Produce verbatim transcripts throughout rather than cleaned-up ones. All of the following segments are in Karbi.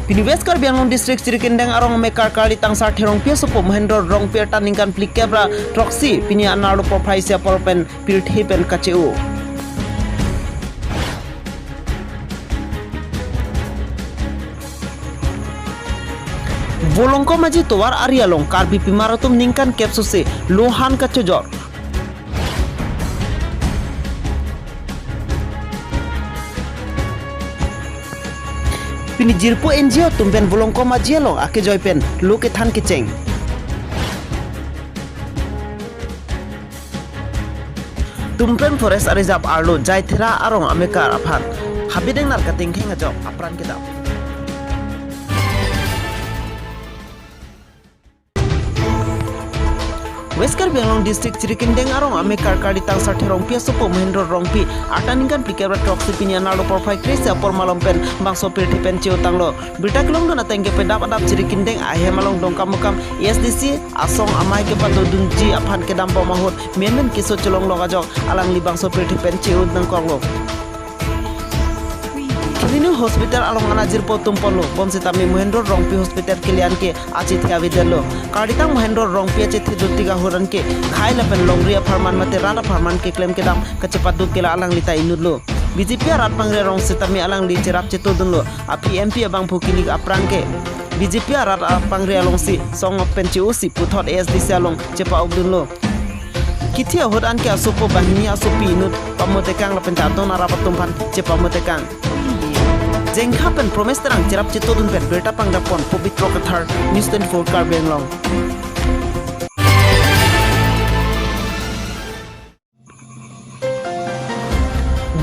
Pini West Karbi Anglong District Jirikindeng arong amekar Karli Tangsar Terongpi asopo Mohendro Rongpi arta ningkan phlikep ra throksi pini anerlo porphai isi apor pen pirthe pen kache-o. Volongkom Aji tovar ari along Karbi pimar atum ningkan kep sose lo han kachojor. Pini jirpo N G O atum pen Volongkom Aji along akejoi pen lo kethan kecheng. Tumpreng Forest Reserve arlo Jaithera arong amekar aphan habit ingnar katengkheng ajok apran kedam. West Karbi Anglong District Jirikindeng arong amekar Karli Tangsar Terongpi asopo Mohendro Rongpi arta ningkan phlikep ra throksi pini anerlo porphai kre isi apor malom pen bangso pirthe pen che-o tanglo. Birta kelongdun ateng ke pedap adap Jirikindeng ahem along Dongkamukam A S D C asong amei kepadodunji aphan kedam bom ahut menmen keso cholonglok ajok alangli bangso pirthe pen che-o nangkoklo. Khelinu hospital along ana jirpo tum ponlo, bonsitame Mohendro Rongpi hospital kelian ke achethe avedetlo. Karditang Mohendro Rongpi achethe dotik ahut anke khei lapen longri apharman mate rat apharman keklem kedam kachepaduk ke la alangli ta inutlo. B J P arat pangre arong sitame alangli cherap chetodunlo. Aphi M P abangphu kilik aphrang ke B J P arat apangre alongsi song-ok pen che-osi puthot A S D C along chepa-okdunlo. Kithi ahut anke asopo banghini asopi inut pamotekang lapen ta adon arap atum aphan chepamotekang. Jengkha pen Promes Terang cherap chetodun pen birta pangdapon Pobitro Kathar, News twenty-four Karbi Anglong.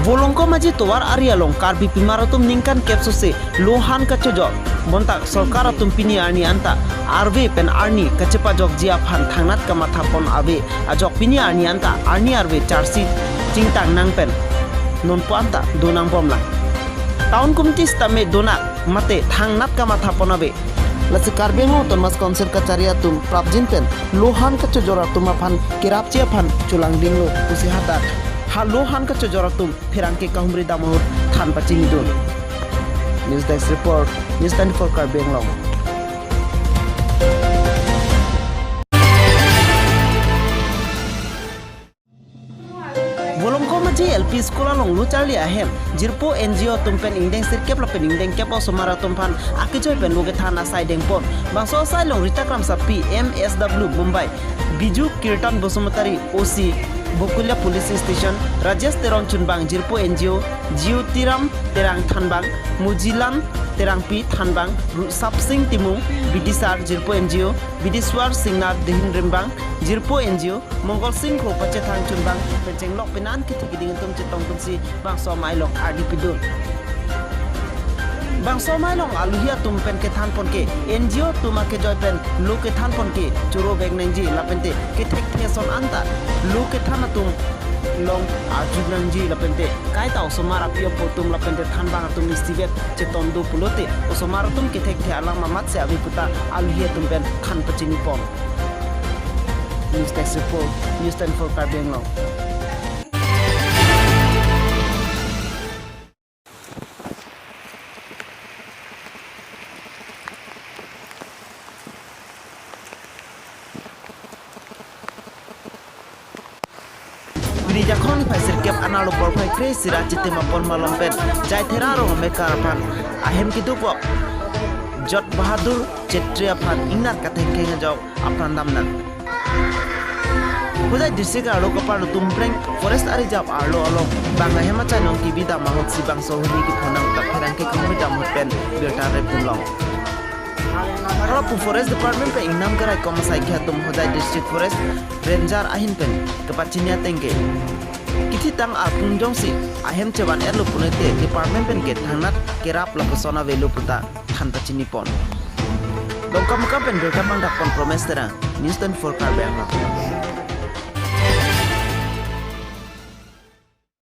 Volongkom Aji tovar ari along Karbi pimar atum ningkan kep sose lo han kachojor. Bonta sorkar atum pini arni anta arve pen arni kachepajokji aphan thangnat kamathapon ave ajok pini arni anta arni arve charsi chingtang nang pen nonpu anta donang bomlang. Town committee sitame donang mate thangnat kamathapon ave. Lasi Karbi Anglong Autonomous Council kachari atum prapjin pen lo han kachojor atum aphan kerapji aphan cholangdinglo pusi hadak ha lo han kachojor atum pherangke kahumri dam ahut than pachinidun. News Desk Report, News twenty-four Karbi Anglong. Volongkom Aji L P School along lo charli ahem jirpo N G O atum pen ingdeng sirkep lapen ingdeng kep osomar atum aphan akejoi pen lo kethan asai dengpon. Bangso asai along Rita Kramsapi, M S W Mumbai, Biju Kirtan Basumatary, O C Bokulia Police Station, Rajesh Teron chunbang jirpo N G O, Jyotiram Terang thanbang, Mujilan Terangpi thanbang, Rusap Singh Timung, Bidisar jirpo N G O, Bidiswar Singnar Dehin rimbang, jirpo N G O, Mongol Singh Kro pachethang chunbang pen chenglok penan kithi kiding atum chetong dunsi bangso amei along ardi pidun. Bangso amei along aluhi atum pen kethan pon ke N G O atum akejoi pen lo kethan pon ke choro bek nangji lapente kethekthe ason anta lo kethan atum along arju nangji lapente kaita osomar api apo atum lapente thanbang atum isivet cheton do pulote osomar atum kethekthe alam amatsi ave puta aluhi atum pen than pachini pon. News Desk Report, News twenty-four Karbi Anglong. Pini Jakhong phai sirkep anerlo porphai kre isi ra chitim apor malom pen Jaithera arong amekar aphan ahem keduk-ok Jot Bahadur Chetri aphan ingnar katengkheng ajok apran damnang. Hojai district arlo kaparlo Tumpreng Forest Reserve arlo along bang ahem achainong kebi dam ahutsi bangso huni kephonang ta pherangke kahumri dam ahut pen birta repdunlong. Halapu Forest Department pen ingnam keraikom asai ke atum Hojai District Forest Ranger ahin pen kepachini ateng ke kithitang arpung jongsi ahem chevan-etlo pulote department pen ke thangnat kerap lapuson avelo puta than pachini pon. Dongkamukam pen birta pangdapon Promes Terang, News twenty-four Karbi Anglong.